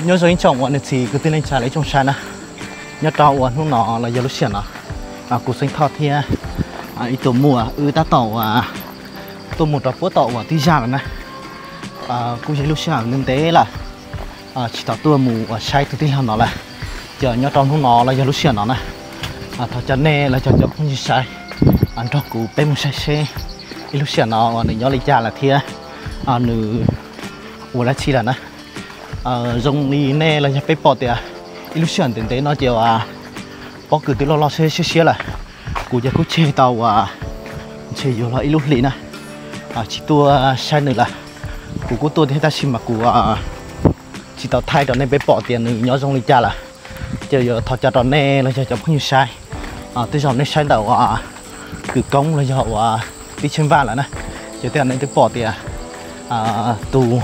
Nyob zoo ib tsoom uas niam txiv kwv tij neej tsa lawv ib tsoom saib na, nyob rau uas hnub no los yog lub sij hawm no, kuv Xeeb Thoj thiab ib tug muam wb tab tom uas tuaj mus rau puab tom uas tib zaj lawm na. Kuj yog ib lub sij hawm ntev ntev lawm tsis tau tuaj mus uas saib tus tij laug no lawm. Ces nyob rau hnub no los yog lub sij hawm no na, thov cov nej los yog cov phooj ywg saib nrog kuv peb mus saib seb ib lub sij hawm no uas nws nyob li cas lawm thiab nws ua dab tsi lawm na. Zoo li nej los yog peb pom tias ib lub sij hawm ntev ntev no ces uas pob kws twb loj loj siab siab lawm. Kuv ces kuj tseg tau uas ntshe yuav luag ib lub hlis na tsis tuaj saib nws lawm. Kuv kuj tuaj thiab tab sis mas kuv tsis tau thaij rau nej peb pom tias nws nyob zoo li cas lawm. Ces yuav thov caw rau nej los yog cov phooj ywg saib tej zaum nej saib ntawm uas kwv koob los yog uas tib tsheb npaj lawm na, ces tej zaum nej twb pom tias tus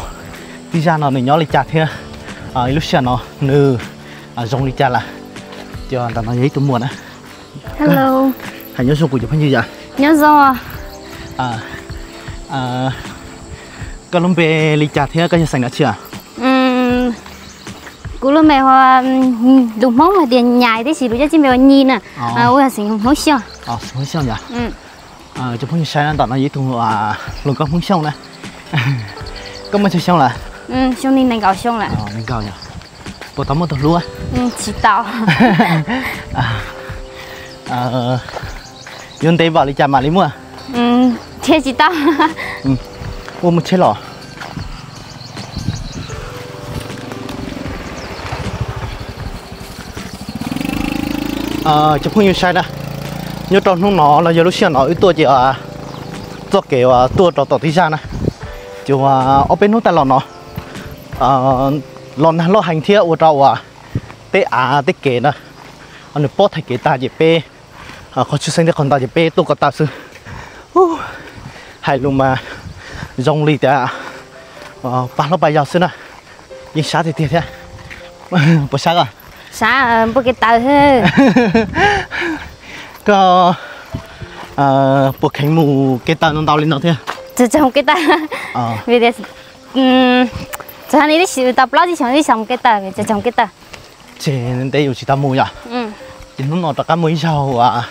tij zaj no nws nyob li cas thiab ib lub sij hawm no nws zoo li cas lawm. Ces ntawm no yog ib tug muam na. Hais nyob zoo kuv cov phooj ywg yom. Nyob zoo. Koj lub npe li cas thiab koj yog xeem dab tsi? Kuv lub npe hu, lus Hmoob hais tias Nyais, tiam sis lus Nplog npe hu Nyi na. Ua xeem Hmoob Xyooj. Xeem Hmoob Xyooj yom. Cov phooj ywg saib na, ntawm no yog ib tug hluas nkauj Hmoob Xyooj na. Koj muaj tsawg xyoo lawm? Xyoo no nees nkaum xyoo lawm. Nees nkaum yom. Puas tau muaj tus hlub? Tsis tau. Yuav ntev npaum li cas mam li muaj? Thiaj tsis tau. Ua muaj tsheb los. Cov phooj ywg saib na, nyob rau hnub no los yog lub sij hawm no wb tuaj ces txoj kev uas tuaj rau tom tib zaj na, ces uas ob peb hnub tas los no los nag loj heev thiab ua rau uas tej av tej kev na nws pob thaij kev tag ces peb qhov tshwj xeeb thiab qhov ntau ces peb tuaj ko taw xwb. Hais lus mas zoo li tias pab hlob pab yau xwb na, yeej sab tiag tiag thiab. Puas sab os? Sab npua kev taw. Koj puas kheev mus kev taw ntau ntau li no thiab? Txawm txawm mus kev taw, vim tias txawm hais tias tau plaub tsib xyoos twb xav mus kev taw, txawm txawm mus kev taw. Ces ntev yus tsis tau mus yom. Ces hnub no rov qab muaj ib zaug uas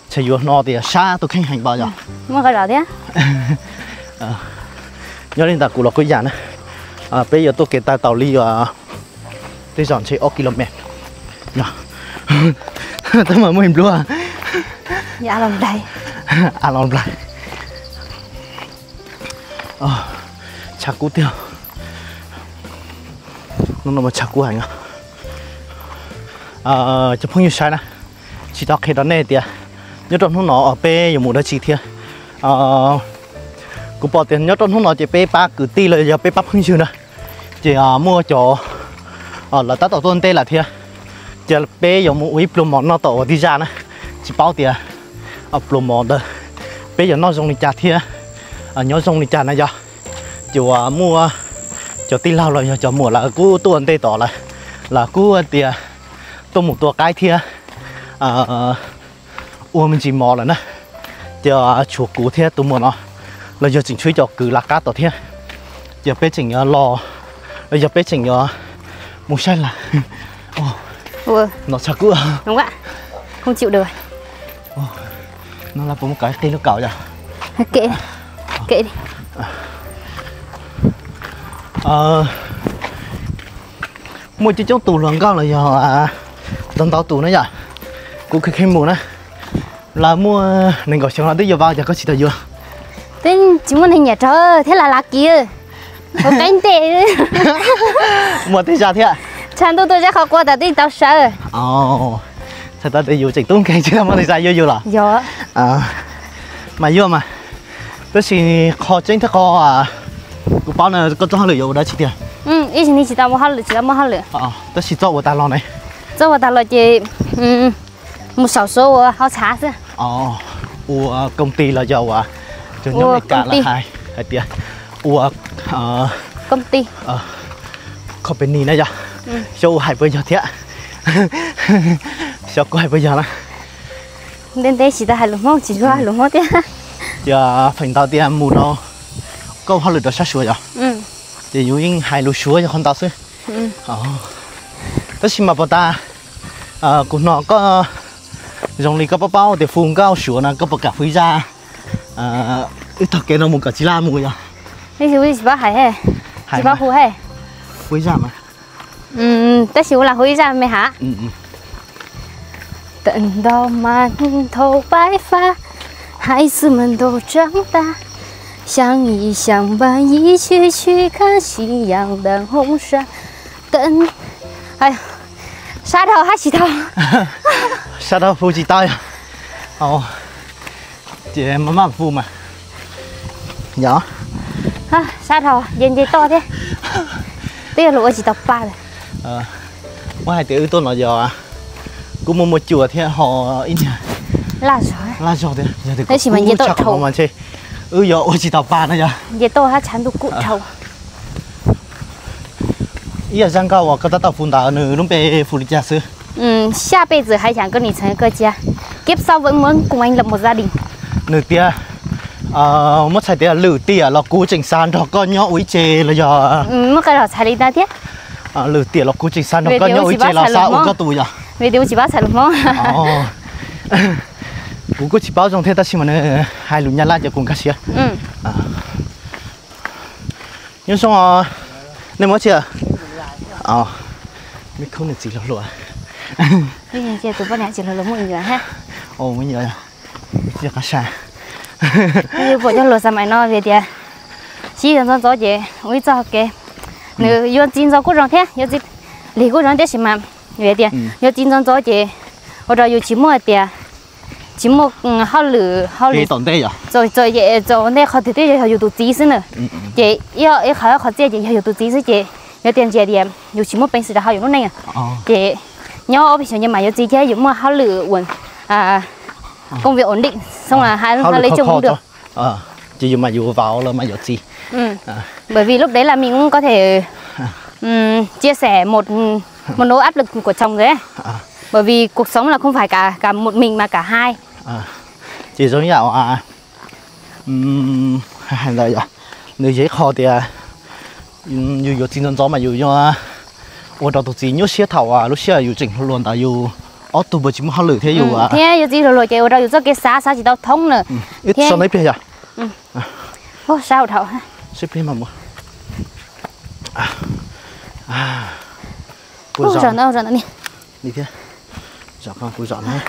ntshe yuav hnov tias sab tus kheej heev npaum yom. Muaj qhov zos thiab. Nyob li ntawm kuv los kuj ib yam na, peb yuav tuaj kev taw tau li tej zaum ntshe ob kilomet. Tab mas muaj nplua, a los nplaig. Tshav kub tiag. Hnub no mas tshav kub heev. Cov phooj ywg saib na, tsis tau qhia rau nej tias nyob rau hnub no peb yuav mus dab tsi thiab. Kuv pom tias nyob rau hnub no ces peb pab kwv tij los yog peb pab phooj ywg na, ces muaj cov lawv tab tom tuaj ntej lawm thiab. Ces peb yuav mus ua ib pluag mov noj tom uas tib zaj na, tsis paub tias pluag mov ntawd peb yuav noj zoo li cas thiab nyob zoo li cas na yog. Ces uas muaj cov tij laug los yog cov muam lawv kuj tuaj ntej tod lawm, lawv kuj tias tuaj mus tua qaib thiab ua me ntsis mov lawm na. Ces tshuav kuv thiab tus muam no los yog tseem tshuav ib co kwv lawv qab tom thiab. Ces peb tseem yuav los, los yog peb tseem yuav mus saib lawv. No tshav kub. No lawv puas muaj kav qig lub kaum yom? Muaj coob coob tus hluas nkauj los yog ntau ntau tus na yom. Kuv kheev kheev mus na. Lawv muaj nees nkaum xyoo no twb yuav vau cas koj tsis tau yuav? Twb tsis muaj neeg nyiam rau thiab, lawv lav kiv ua qaib ntej. Muaj tej zaj thiab. Tshav ntuj tuaj zeb qhov quav tas twb tau sawv. Txhais tau tias yus tseem tub nkeeg tsis tau muaj tej zaj yuav yus los? Yog. Mas yuav mas, tab sis qhov tseeb thiab qhov kuv paub no koj txoj hauj lwm yuav ua dab tsi tiag? Ib zaug ne tsis tau ua hauj lwm, tsis tau muaj hauj lwm. Tab sis txoj ua tas los ne? Txoj ua tas los ces mus saum suav ua hauv txhav xwb. Ua công ty los yog ua cov nyob Amelikas lawv hais hais tias ua công ty, company na yog. Xyov ua hais puas yog thiab. Xyov kuv hais puas yog na. Ntev ntev tsis tau hais lus Hmoob, tsis tshua hais lus Hmoob thiab. Ces feem ntau tias mus rau, koj ua hauj lwm rau sab Suav yog? Ces yus yeej hais lus Suav yog qhov ntau xwb. Tab sis mas puas tas, kuv hnov koj zoo li koj paub paub tias fu nkauj Suav no, koj puas kam fu ib zaj wb tog kev no mus kom tsis laj mus yog? Tsis paub hais, tsis paub hu he. Fu ib zaj mas. Tab sis ua las hu ib zaj me has. Tận đâu mà nhìn thấu bái pha, hãy giữ mình đồ trắng ta. Sáng ý sáng ban ý chữ chữ khá chỉ yang đang hông sa. Tận Sab dhau hab tsis tau? Sab dhau hu tsis tau yog. Ces maj mam hu mas. Yog. Sab dhau, nce nce toj thiab. Twb yog luag ua tsis tau pa lawm. Muab hais tias wb tuaj no yog kuj muaj muaj cua thiab ho ib niag laj zog thiab, yog tias tab sis mas nce toj dhau mas ntshe wb yuav ua tsis tau pa no yog. Nce toj hab tshav ntuj kub dhau. Ib yam zaj nkauj uas koj tab tom fu ntawd nws lub npe fu li cas xwb? Xa pej txwm hais xyam koj nim txheev koj cia, kiab xauj vam muab kuv ua lawm mus za dis. Nws tias muab txhais tias lwm tiam los kuv tseem xav nrog koj nyob ua ib tse los yog? Muab qab los txhais li ntawd thiab. Lwm tiam los kuv tseem xav nrog koj nyob ua ib tse los xav ua koj tus yog? Vim tias kuv tsis paub txhais lus Hmoob. Kuv kuj tsis paub zoo thiab tab sis mas nws hais lus Nyab Laj ces kuv nkag siab. Nyob zoo, nej muab tsi? Me khub niag txiv hluas hluas. Tus poj niam txiv hluas hluas muaj me nyuam thiab. Muaj me nyuam, txiv qab sa. Yus pom cov hluas xav mais no vim tias sib ntxov ntxov ces ua ib txoj kev, nws yuav txiv ntxov kuj zoo thiab yuav txiv lig kuj zoo tiam sis mas vim tias yuav txiv ntxov ntxov ces ua rau yus tsis muaj tias tsis muaj hauj lwm, hauj lwm txaus ntej qhov twg twb yog yus tus txiv xwb na. Ces ib qhov qhov txiaj ces yog yus tus txiv xwb ces yog tias ntsia tias yus tsis muaj peev xwm rau hauv yus lub neej, ces nyob ob peb xyoos ces mam yuav txiv thiab yus muaj hauj lwm ua công việc ổn định, xong là hai, hai vợ chồng cũng được. Ces yus mas yus vauv los mas yuav txiv. Bởi vì lúc đấy là mình cũng có thể chia sẻ một, một nỗi áp lực của chồng rồi ấy. Bởi vì cuộc sống là không phải cả, cả một mình mà cả hai. Ces zoo yam hais ntawd yog, nws yog ib qho tias yus yuav txiv ntxov ntxov mas yus yuav ua rau tus txiv nyuaj siab thaum lub sij hawm yus tseem hluas ntawd yus ob tug puas tsis muaj hauj lwm thiab yus thiab yuav txiv hluas hluas ces ua rau yus txoj kev xav xav tsis tau thoob na. Ib so no ib pliag yog. Sib pliag mas mus. Kuv zom no, zom no ni. Ni thiab. Zom kuv zom no.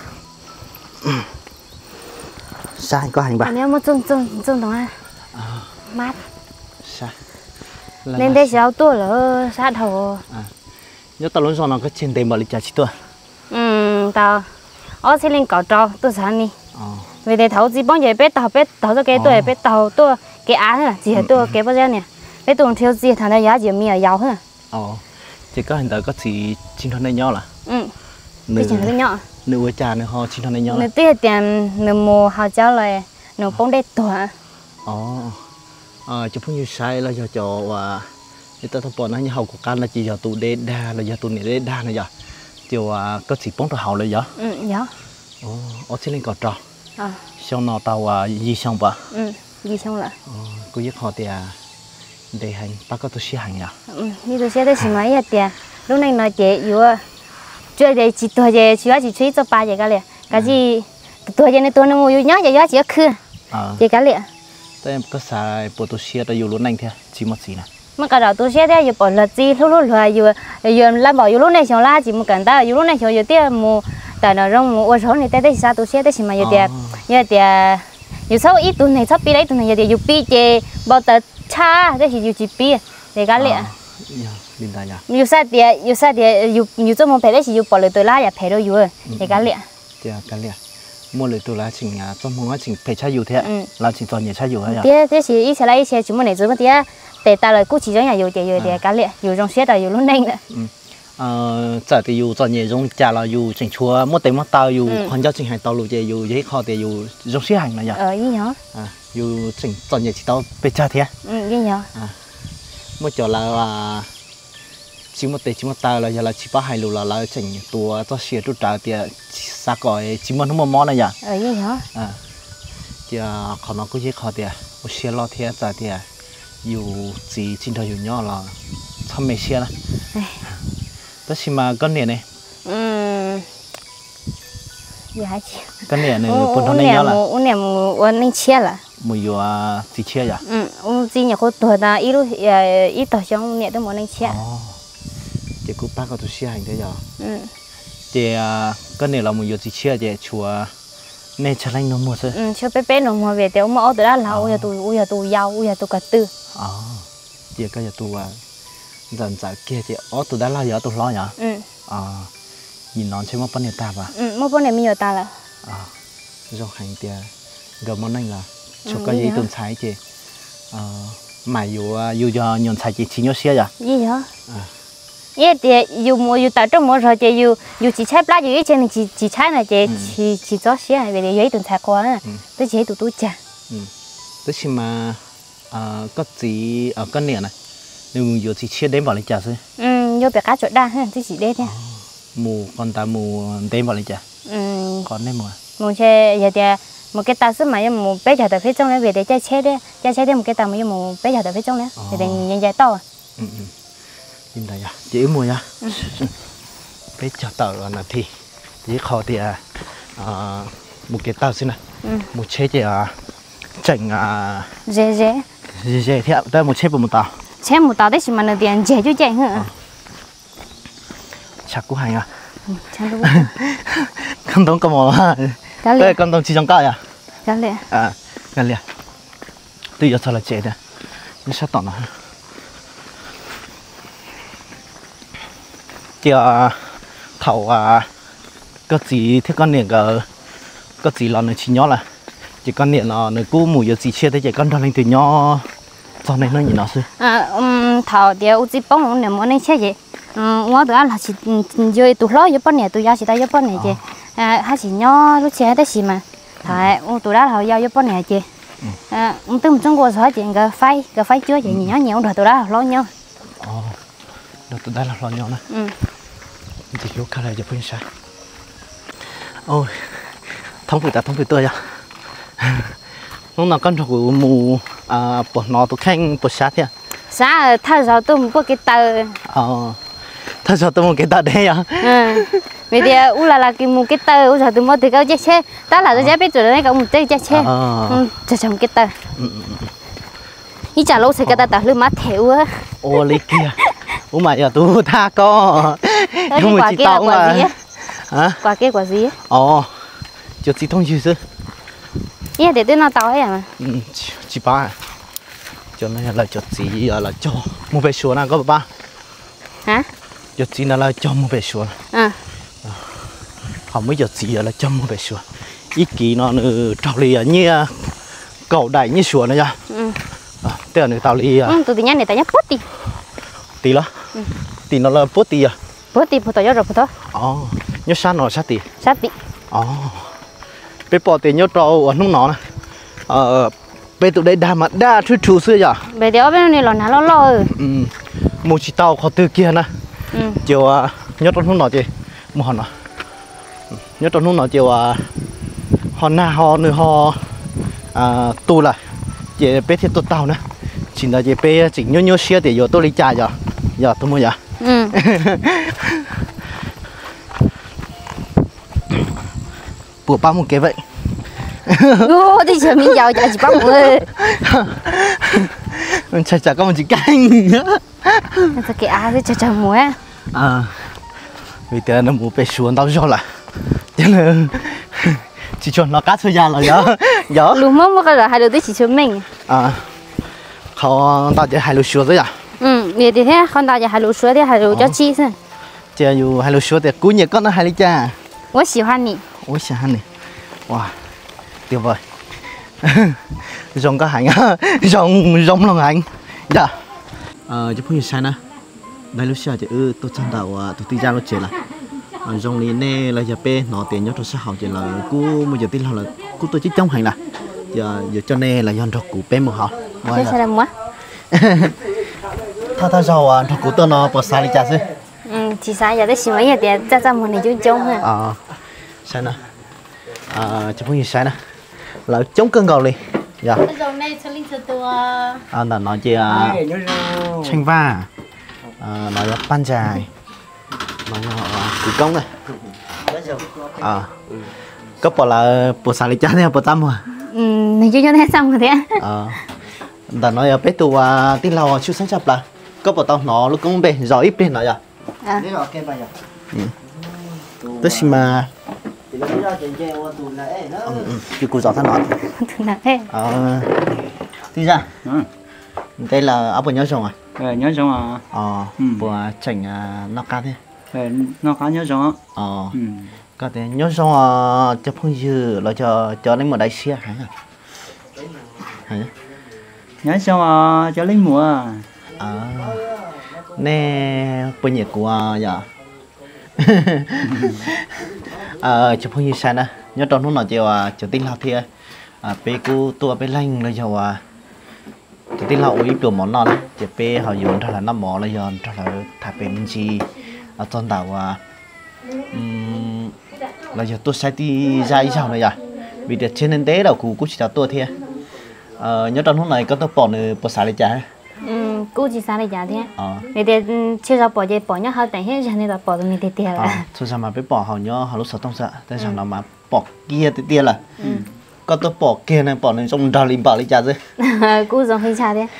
Sab heev koj heev npab. Muaj txooj txooj ntoo mab. Ntev ntev tsis tau tuaj lawm sab dhau. Nyob tau lub zos no koj tseg ntev npaum li cas tsis tuaj? Tau ob txhiab leej kaum rau tuaj xav ni. Vim tias thaum txiv poob ces peb taug, peb taug txoj kev tuaj, peb taug tuaj kev av, tsis yog tuaj kev pob zeb niam. Peb tuaj nrhiav txiv thaum ntawd yog tsis yog me nyuam yaus xwb. Ces koj hais ntawd koj txiv tsis nrog nej nyob lawm? Nws ua cas nws ho tsis nrog nej nyob? Nws twb hais tias nws mus haus cawv los nws poob dej tuag. Cov phooj ywg saib los yog cov uas nej tau pom no nyob hauv kuv qab no ces yog tus dej dag los yog tus niam dej dag no yog? Ces uas koj txiv poob rau hauv lawm yog? Ob txhiab leej kaum rau. Xyoo no tau uas yim xyoo pom? Kuj yog qhov tias ntev heev, pab koj tu siab heev yog? Yeej tu siab tab sis mas ib yam tias lub neej no ces yuav tsis tuag ces tsis yuav tsis tshuav ib txoj pa ces kav liam, kav tsij, tuag ces nws tuag nws mus yus nyob ces yuav tsis yuav khw, ces kav liam. Tab koj xav puas tu siab rau yus lub neej thiab tsis muaj txiv na? Muaj qab zam tu siab thiab yus pom luag txiv hlub hlub luag, yus, yus lab npaum yus lub neej xyoo lab tsis mus kawm ntawv yus lub neej xyoo yus thiaj mus tawm nram zoo mus ua zog ni tej, tab sis xav tu siab tab sis mas yus tias, yog tias yus txhob ib tug neeg txhob pib rau ib tug neeg, yog tias yus pib ces npau taws tshaj tab sis yus tsis pib ces kav liam. Yus xav tias, yus xav tias yus txoj hmoo phem tab sis yus pom lwm tus lab yam phem rau yus ces kav liam. Muaj lwm tus lawv tseem txoj hmoo tseem phem tshaj yus thiab, lawv tseem txom nyem tshaj yus thiab, tab sis ib txhia lab ib txhia tsis muaj niam txiv thiab, tes taw lawm kuj tsis zoo yam yus ces yus tias kav liam, yus zoo siab rau yus lub neej na. Txawm tias yus txom nyem zoo li cas los yus tseem tshuav muaj tes muaj taw, yus qhov ncauj tseem hais tau lus ces yus yog ib qho tias yus zoo siab heev no yog? Yus tseem txom nyem tsis tau pes tsawg thiab. Muaj cov lawv tsis muaj tes tsis muaj taw los yog lawv tsis paub hais lus los lawv tseem tuav txoj sia ruj rawv tias xav kom tsis muaj hnub muaj mob na yom? Ces qhov no kuj yog ib qho tias ua siab loj thiab, txawm tias yus txiv tsis nrog yus nyob los txhob Qhov me siab na. Tab sis mas koj niam ne? Koj niam nws puas nrog neej nyob lawm? Ua neej tshiab lawm. Mus yuav txiv tshiab yom? Txiv nyuam qhuav tuag tau ib tog xyoo niam twb mus ua neej tshiab. Ces kuj pab koj tu siab heev thiab yom? Ces koj niam los mus yuav txiv tshiab ces tshuav nej tsawg leej nus muag xwb? Tshuav peb peb nus muag vim tias muaj ob tug dab laug, ua yog tus yau, ua yog tus ko tw. Ces koj yog tus ntxawm ntxawm kiag ces ob tug dab laug yog ob tug hlob yom? Nim no ntshe muaj poj niam tag pas? Muaj poj niam me nyuam tas lawm. Zoo heev tias nkawd muaj neej lawm, tshuav koj yog ib tug ntxhais ces mam yuav, yus yog nyuam ntxhais ces tsis nyuaj siab yom? Ib tias yus mus yus tawm rooj mus zog ces yus tsis tshaib plab, yus ib tse nws tsis tshaib na ces tsis txob siab vim yog ib tug ntxhais qua, twb tsis yog ib tug tub cag. Tab sis mas koj txiv, koj niam na, nws mus yuav txiv tshiab deb npaum li cas xwb? Yuav pem qab tsuas daj twb tsis deb thiab. Mus qhov ntawd mus ntev npaum li cas? Qhov nej mus, mus ntshe yog tias mus kev taw xwb mas yuav mus peb caug tawm peb txooj na, vim tias caij tsheb thiab, caij tsheb thiab mus kev taw mas yuav mus peb caug tawm peb txooj na, vim tias nws nce nce toj. Li ntawd yog ces wb mus yog peb caug tawm nas this, ces ib qho tias mus kev taw xwb na, mus tsheb ces tseem ze ze thiab, tab mus tsheb puas mus tau? Tsheb mus tau tab sis mas nws tias ntsiag cuj ceej. Tshav kub heev. Koj ntoo koj mus, koj ntoo tsis zoo nkauj yom? Twb yuav txog lawv tsev tiag, nyob sab tom no. Ces thaum koj txiv thiab koj niam nkawd, koj txiv los nws tsis nyob lawm, ces koj niam no nws kuj mus yuav txiv tshiab thiab ces koj nrog leej twg nyob txog niaj hnub nim no xwb? Thaum tias ua txiv poob ua niam mus ua neej tshiab ces ua tus dab laug tsis, yuav tus hlob yuav poj niam, tus yau tsis tau yuav poj niam ces haj tsis nyob lub txhia tab sis mas thaum ua tus dab laug yau yuav poj niam ces twb mus txog ntua zog ces nkawd faib, nkawd faib cuab ces nyias nyob nyias ua nrog tus dab laug hlob nyob. Nrog tus dab laug hlob nyob na. Ntxim hlub kawg li cov phooj ywg saib. Thoob pw tas thoob pw tuaj yog. Hnub no koj nrog kuv mus puas hnov tus kheej puas sab thiab? Sab, thawj zaug tuaj mus puag kev taw. Thawj zaug tuaj mus kev taw deb yog. Vim tias ub las las kis mus kev taw ub zog tus muab tig koj caij tsheb tab lam zab peb tsuam nej koj mus teb caij tsheb. Tsawg tsawg mus kev taw. Ib tsam lub txhais ko taw tawm hlwb mab them ua. Ua li kiag, ub mas yog tus thaj koj. Yog mus tsis tau ua. Os, cov txiv thooj ywg xwb. Ib tias twb noj tau. Tsis pab, cov no yog lawv cov txiv lawv cog mus pem Suav na koj pab. Cov txiv no lawv cog mus pem Suav. Ho muaj ib cov txiv lawv cog mus pem Suav, ib kiv no nws raug li nyiaj kaum daim nyiaj Suav no yog. Tej nws tau li tus tim nyob tim puag tim. Tim los? Tim no los puag tim yog? Puag tim puag tom yob rau puag tod. Nyob sab no sab tim? Sab tim. Peb pom tias nyob rau uas hnub no na, peb tus dej dag mas daj rhwb rhu xwb yog. Peb tias ob peb ni los nag loj loj. Mus tsis tau qhov twg kiag na. Ces uas nyob rau hnub no ces mus ho no, nyob rau hnub no ces uas ho nag ho nws ho tu lawm, ces peb thiaj tuaj taug na. Tsis ntawd ces peb tseem nyuaj nyuaj siab tias yuav tuaj li cas yog, yog tus muam yog. Puas pab mus kev vem? Tib tsis me yau cas tsis pab mus. Ntshai tsam koj mus tsis keej. Txoj kev av xwb tsawg tsawg mus. Vim tias nws mus pem Suav ntau zog lawm, ces nws tsis tshua hnov qab txhua yam los yog. Yog lus Hmoob muab qhov hais lus twb tsis tshua meej. Qhov ntau ces hais lus Suav xwb yom. Vim tias thiab qhov ntau ces hais lus Suav thiab hais lus cob tsib xwb. Ces yus hais lus Suav tias kuv nyiam koj no hais li cas? Ua xya ha nim. Ua xya ha nim. Ua, tiag vawg. Zoo nkauj heev, zoo, zoo mloog heev. Yog, cov phooj ywg saib na, dai lub sij hawm ces wb tuaj txog ntawm uas tus tij Zaj lub tsev lawm. Zoo li nej los yog peb hnov tias nyob rau sab hauv ces lawv kuj muaj cov tij laug lawv kuj tuaj coob coob heev lawm. Ces yuav coj nej los yog nrog kuv peb mus hauv. Thawj thawj zaug uas nrog kuv tuaj no puas xav li cas xwb? Tsis xav yog tab sis mas yog tias txaj txaj muag nws coob coob. Saib na, cov phooj ywg saib na, lawv coob kawg nkaus li. Yog, ntawm no ces Tsheej Vaj, No yog Paj Ntsais, no yog kwv Koob na. Koj pom lawv puas xav li cas thiab puas txaj muag? Nws coob coob thiab txaj muag thiab. Ntawm no yog peb tus tij laug tshwj xeeb tshaj plaws. Koj puas tau hnov lub koob npe zos ib pliag no yog? Tab sis mas kuv zov no. Tij Zaj, ntev lawm ob puas nyob zoo? Nyob zoo. Puas tseem noj qab thiab? Noj qab nyob zoo. Koj tias nyob zoo os cov phooj ywg los cov leej muam dai siab heev. Nyob zoo os cov leej muam. Nej puas nyiam kuv yom? Cov phooj ywg saib na, nyob rau hnub no ces uas cov tij laug thiab peb kuj tuaj peb leeg los yog uas cov tij laug ua ib pluas mov noj na, ces peb ho yuav nrog lawv noj mov los yog nrog lawv tham pem me ntsis txog ntawm uas los yog tuaj saib Tij Zaj ib zaug no yom, vim tias tseg ntev ntev lawm kuv kuj tsis tau tuaj thiab. Nyob rau hnub no koj tuaj pom nws puas xav li cas? Kuj tsis xav li cas thiab. Vim tias tseg zog pom ces pom nyob hauv teem thiab zag ne los pom tus nws tiag tiag lawm. Txhua zaug mas peb pom hauv nyob hauv lub xov tooj xwb, tej zaum no mas pom kiag tiag tiag lawm. Koj tuaj pom kiag no pom nws zoo nraug li npaum li cas xwb. Kuj zoo li cas thiab.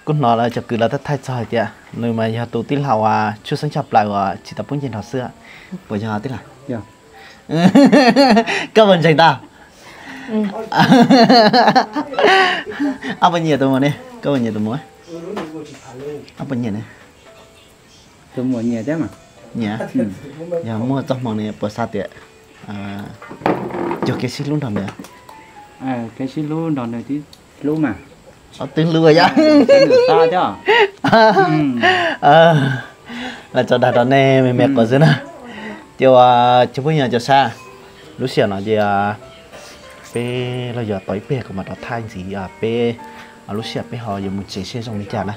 Kuv hnov lawv cov kwv lawv thaij thaij txog hais tias nws mas yog tus tij laug uas tshwj xeeb tshaj plaws uas tsis tau pub nce nrho xwb, puas yog tij laug? Koj puas ntseeg tau? Ob puas nyiam tus muam ne? Koj puas nyiam tus muam? Ob puas nyiam ne? Tus muam nyiam thiab mas. Nyiam. Yog muaj txoj hmoo ne puas xav tias yog kev sib hlub nrog nws? Kev sib hlub nrog nws tib hlub mas. Ob twb hlub yom. Lawv tso dag rau nej me me quas xwb na. Ces uas cov phooj ywg cov saib, lub sij hawm no ces peb los yog tau ib pliag kuv mam rov thaij ntxiv peb lub sij hawm peb ho yuav mus tsev seb zoo li cas na,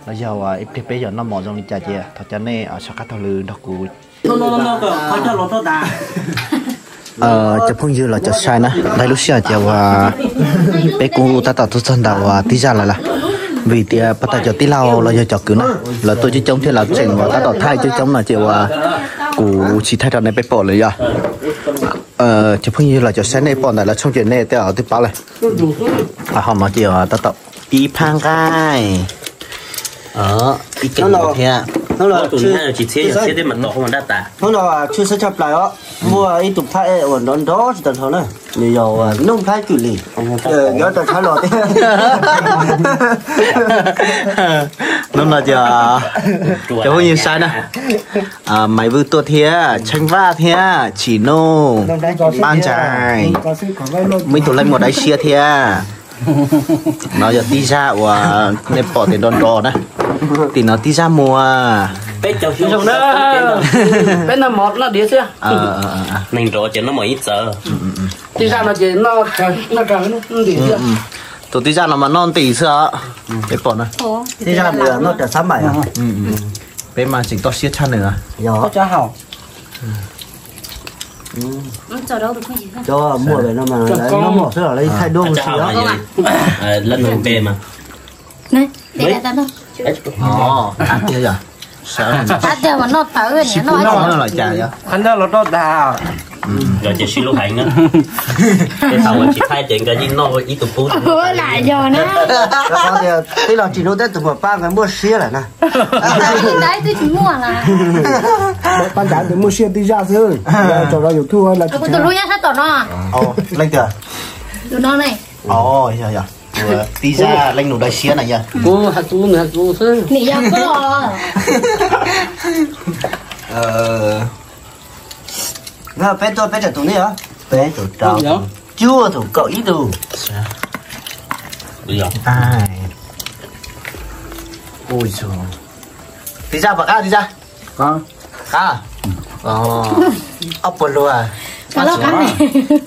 los yog ib pliag peb yuav noj mov zoo li cas ces thov caw nej sawv qab taug lw nrog kuv. Cov phooj ywg los cov saib na, ntawm lub sij hawm ces uas peb kuj tab tom tuaj txog ntawm uas Tij Zaj lawm lawm, vim tias pab tas cov tij laug los yog cov kwv na, lawv tuaj coob coob thiab lawv tseem uas tab tom thaij coob coob no ces uas kuv tsis thaij rau nej peb pom lawm yog. Cov phooj ywg los cov saib nej pom ntawm lawv tshooj ces nej tej zaum twb paub lawm. Hauv no ces tab tom pib phab nqaij, ib ceem thiab. Hnub no tshwj xeeb tshaj plaws os, muaj ib tug phab uas nrov nrov tsis tau nrho na, nws yog Nuj Nplhaib Kwm Lis, nyob rau tshab los thiab. Hnub no ces cov phooj ywg saib na, Maiv Vwj tuaj thiab, Tsheej Vaj thiab, Tsim Nuj, Paj Ntsais, muaj ib tug leej muam dai siab thiab. No yog Tij Zaj uas nej pom tias nrov nrov na, tim no Tij Zaj muag. Peb noj mov noj diav xwb. Neeg nrov ces noj mov ib txawv. Tij Zaj no ces noj ntim xwb. Tus Tij Zaj no mas noj ntim xwb os. Peb pom na. Tij Zaj noj raws xab maim. Peb mas tseem toj siab tshaj nws. Cov muam no mas lawv noj mov xwb los lawv thaij duab ua si os. Lawv npe mas. Tiag yom. Sib pub noj los cas yom. Nkawd ces sib hlub heev na. Tej thaum uas tsis thaij ces nkawd yeej noj ib tug pub. Lam yog na. Tij laug Tsim Nuj thiab tus muam Paj nkawd muaj siab lawm na. Paj Ntsais nkawd muaj siab Tij Zaj xwb. Tso rau YouTube lawv tsis hlub nyob sab tom no. Leej twg? Tus no ne. Tij Zaj leej nus dai siab na yog. Kuv hais kuv, nws hais kuv xwb. Nim yog koj. Peb tuaj peb tawm tus nej os. Peb tus rau, cuaj tus kaum ib tus. Tij Zaj puas qab Tij Zaj? Qab. Ob puas luag?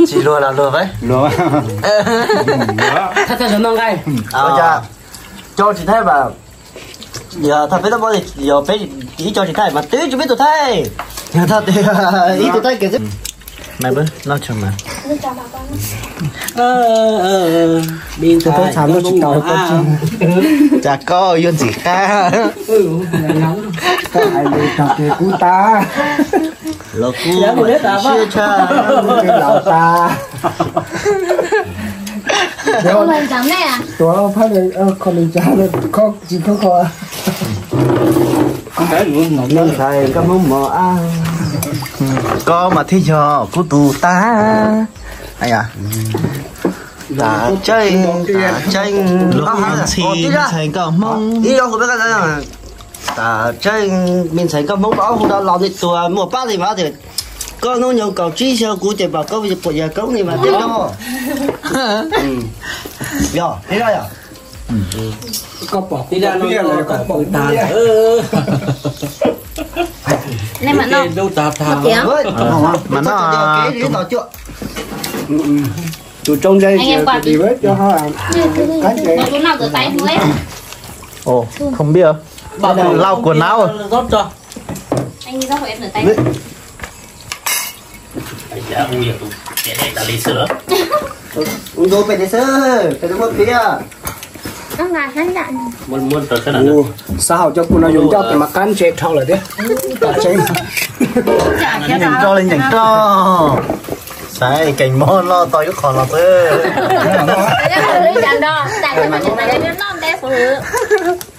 Tsis luag los luag. Cov tsis thaij mas, yog thaij peb tau pab, yog peb ib co tsis thaij mas twb tsis peb tus thaij. Yog thaij ib tus thaij kiag xwb. Noj tshua mas. Tus tub txha ntuj tsis tau koj tsis. Cas koj yuav ntxim qab. Koj hais lus tag ces kub tas. Los kub siab tshaj. Kub ces laus tas. Tuav phab kho li cas kho tsis kho kho. Me ntxhais koj Hmoob mos ab. Koj mas thiaj yog kuv tus tag. Tam tseeb, tam tseeb, ntxhais koj Hmoob. Tam tseeb, me ntxhais koj Hmoob, ob hu rau laus nej tuag muaj pab li mas tias koj hnub nyoog kaum tsib xyoo kuv ces pom koj puas yog koob li mas thiaj yog. Yog, thiaj yog. Koj pom kuv tau pliaj lawm, koj pom kuv tag lawm. Nej mam noj. Mas noj. Tus tsoo ntse ces dim vab cov ho qab ntse. Ov, không biết. Lau quần áo. Ua ntu pem xwb, pem muaj pliaj. Xav hauv cov kuv no yus ncauj tes mas qab ntse dhau lawm thiab. Nyeem roj li nyeem roj. Saib kees mob loj tau ib qho no xwb.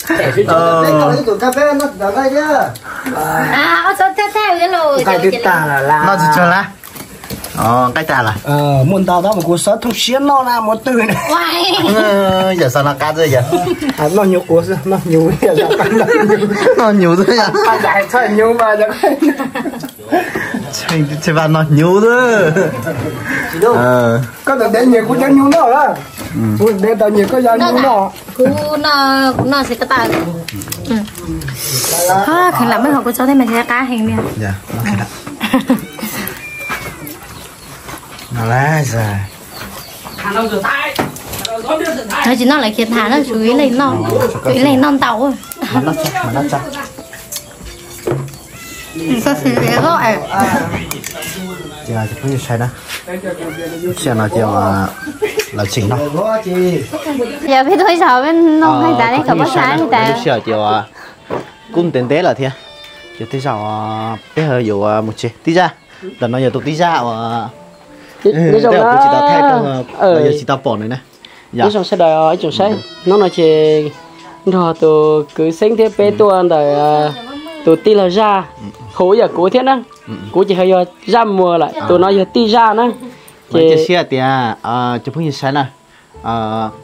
Nqaij twb tag lawm las. Noj tsis tsawg lawm. Nqaij tag lawm. Muaj ntau tab mas kuv xav thooj siab noj na muaj twg. Yog xav noj qab xwb yog. Noj nyuv quav xwb, noj nyuv. Noj nyuv xwb yog. Tsis vas noj nyuv xwb. Koj tau ntev nyias kuv cov nyuv noj lawm. Kuv ntev tau nyias koj cov nyuv noj. Kuv noj, kuv noj xwb koj tas. Kheev lam muab hauv kuv tso thiab mas tsis qab heev li. Tsis noj lawv khiav tham no, tshuav ib leeg noj ntau. Ces phooj ywg saib na, lub sij hawm no ces lawv tseem noj. Yog peb tuaj ib zaug peb noj nqaij tas ne, kom peb saib tas. Lub sij hawm ces kuj ntev ntev lawm thiab, ces tej zaum peb ho yuav mus tsev. Tij Zaj, ntawm no yog tus tij Zaj uas kuv tsis tau thaij rau, yog tsis tau pom nws na. Nyob zoo sawv daws ib tsoom saib, hnub no ces nrog tus kwv Xeeb thiab peb tuaj ntawm tus tij laug Zaj, hu ib yam kuv thiab na. Kuv ces ho yog Zaj Muas lawm, tus no yog tij Zaj na. Ces siab tias cov phooj ywg saib na,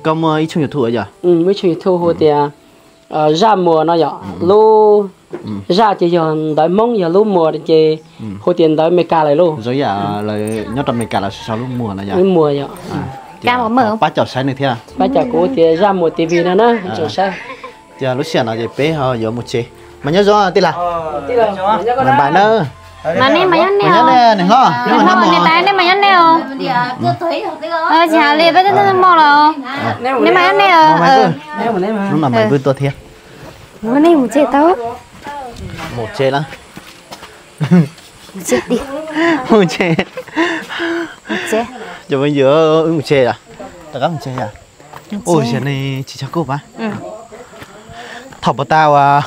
koj muaj ib tshooj YouTube yog? Muaj ib tshooj YouTube hu tias Zaj Muas no yom, lub Zaj ces yog ntawv Hmoob, yog lub Muas ces hu tias ntawv Amelikas lawm lauj. Zoo yam lawv nyob rau Amelikas lawv sau lub Muas no yom. Lub Muas yom. Pab caum saib nws thiab. Pab caum kuv tias Zaj Muas T V no na, ib tsoom saib. Ces lub sij hawm no ces peb ho yuav mus tsev. Mas nyob zoo tij laug. Bye bye na. Mas nej mas nyob nej, niam hlob, niam tais nej mas nyob nej os. Tsis hais li peb twb moj los. Nej mas nyob nej os. Hnub no Maiv Vwj tuaj thiab. Ua nej mus tsev tau. Mus tsev lawm. Mus tsev. Cov phooj ywg, wb mus tsev os. Rov qab mus tsev os. Ua siav ne, tsis tshua kub pab. Thaum pas tas uas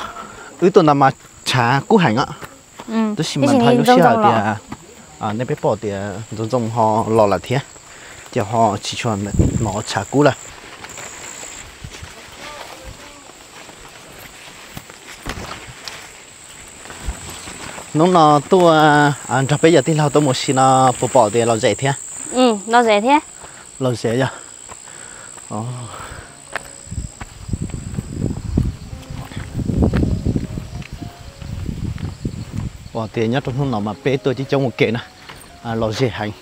wb tuaj ntawd mas tshav kub heev os. Tab sis mas ntho lub sij hawm tias nej peb pom tias ntxoov ntxoo ho los lawm thiab, ces ho tsis tshua hnov tshav kub lawm. Hnub no tuaj nrog peb yawm tij laug tuaj mus si no puas pom tias lom zem thiab? Lom zem thiab. Lom zem yog. Ua tias nyob rau hnub no mas peb tuaj coob coob ua ke na, lom zem heev.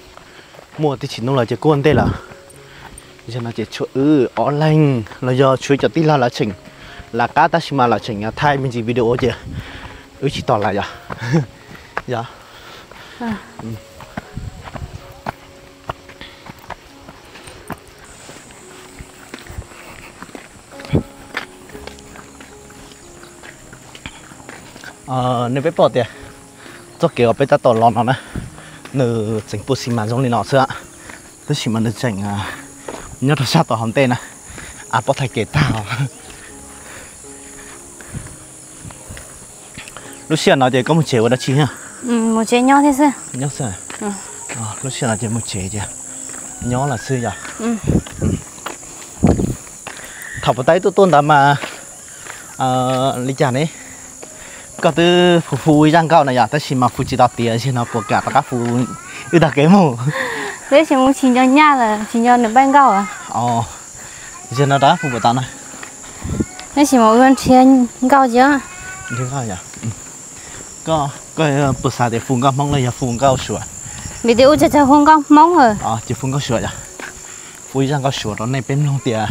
Muaj tib tsis hnub los ces kuj ua ntej lawm. Zaum no ces tshuav wb ob leeg los yog tshuav cov tij laug lawv tseem lawv qab tab sis mas lawv tseem thaij me ntsis video ces wb tsis tos lawm yom. Yog. Nej peb pom tias txoj kev uas peb tab tom los no na, nws tseem pua xi mas zoo li no xwb. Tab sis mas nws tseem nyob rau sab tom hauv ntej na, av pob thaij kev tag. Lub sij hawm no ces koj mus tsev ua dab tsi thiab? Mus tsev nyob thiab xwb. Nyob xwb. Lub sij hawm no ces mus tsev ces nyob lawm xwb yom. Thaum puas tas ib tuaj tuaj ntawd mas li cas ne? Koj twb fu fu ib zaj nkauj na yom, tab sis mas fu tsis tau tiav, zaum no puas kam rov qab fu wb tag kev mus? Tab sis mus tsis nco nyaj lawm, tsis nco nws npaij nkauj. Zaum no rov qab fu puas tau na? Tab sis mas ua nrhiav nkauj ces. Nrhiav nkauj yom. Koj puas xav tias fu nkauj Hmoob los yog fu nkauj Suav? Vim tias ua tsaug tsaug fu nkauj Hmoob. Ces fu nkauj Suav yom. Fu ib zaj nkauj Suav rau nej peb mloog tias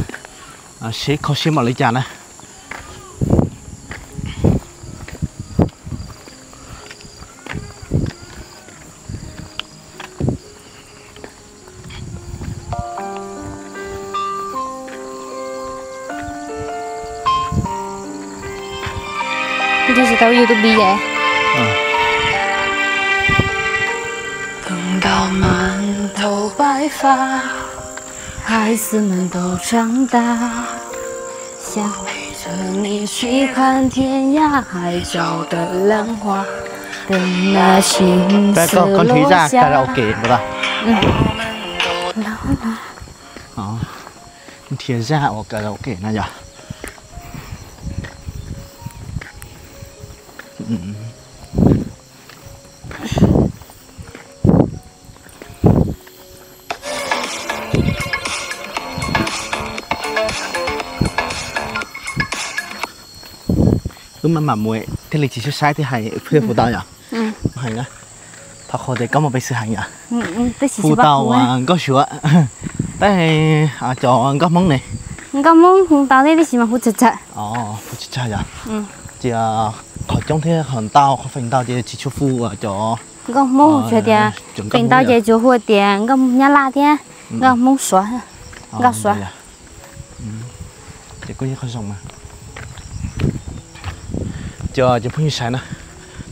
seb kho siab npaum li cas na. Tsis tau YouTube. Từng đau màn thấu bãi phá, hai xưa mình đầu trắng ta. 想陪着你去看天涯海角的浪花，等那青丝落下。 Koj nrhiav zaj karaoke npaum no. Nrhiav zaj ua karaoke no yom. Wb maj mam mus thiaj li tsis saib saib thiaj hais thiaj fu tau yom. Heev na. Thov qhuas tias koj muaj peev xwm heev yom. Fu tau nkauj Suav, tab cov nkauj Hmoob ne? Nkauj Hmoob hu tau thiab tab sis mas hu tsawg tsawg. Hu tsawg tsawg yom. Ces qhov coob thiab qhov ntau, qhov feem ntau ces tsis tshua fu cov nkauj Hmoob, tsuas tias feem ntau ces tsuas hu tias nkauj Hmoob Nyab Laj thiab nkauj Hmoob Suav, nkauj Suav. Ces kuj yog qhov zoo mas. Ces cov phooj ywg saib na,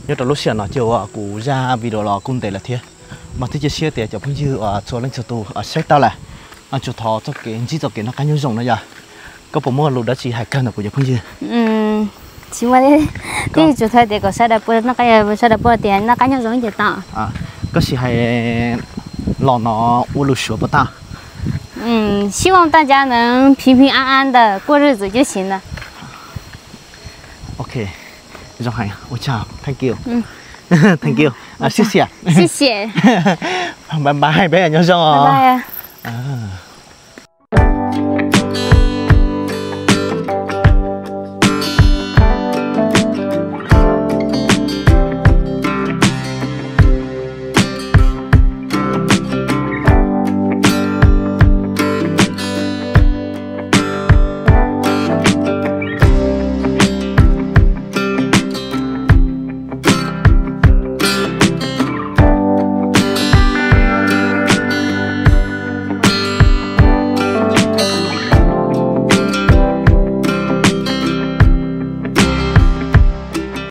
nyob rau lub sij hawm no ces uas kuv zaj video los kuj ntev lawm thiab, mas thiab cia siab tias cov phooj ywg uas txhua leej txhua tus saib tau lawm, tsuas thov txoj kev ntsib txoj kev noj qab nyob zoo na yom. Koj puas muaj lus dab tsi hais kawg ntawm kuv cov phooj ywg? Tsis muaj, tsuas thov tias kom sawv daws puas noj qab, sawv daws puas tias noj qab nyob zoo ib ces tau. Koj sim hais los no ua lus Suav puas tau? 希望大家能平平安安的过日子就行了。 Ok, zoo heev, ua tsaug, thank you. Thank you. 谢谢. 谢谢. Bye bye, peb nyob zoo os.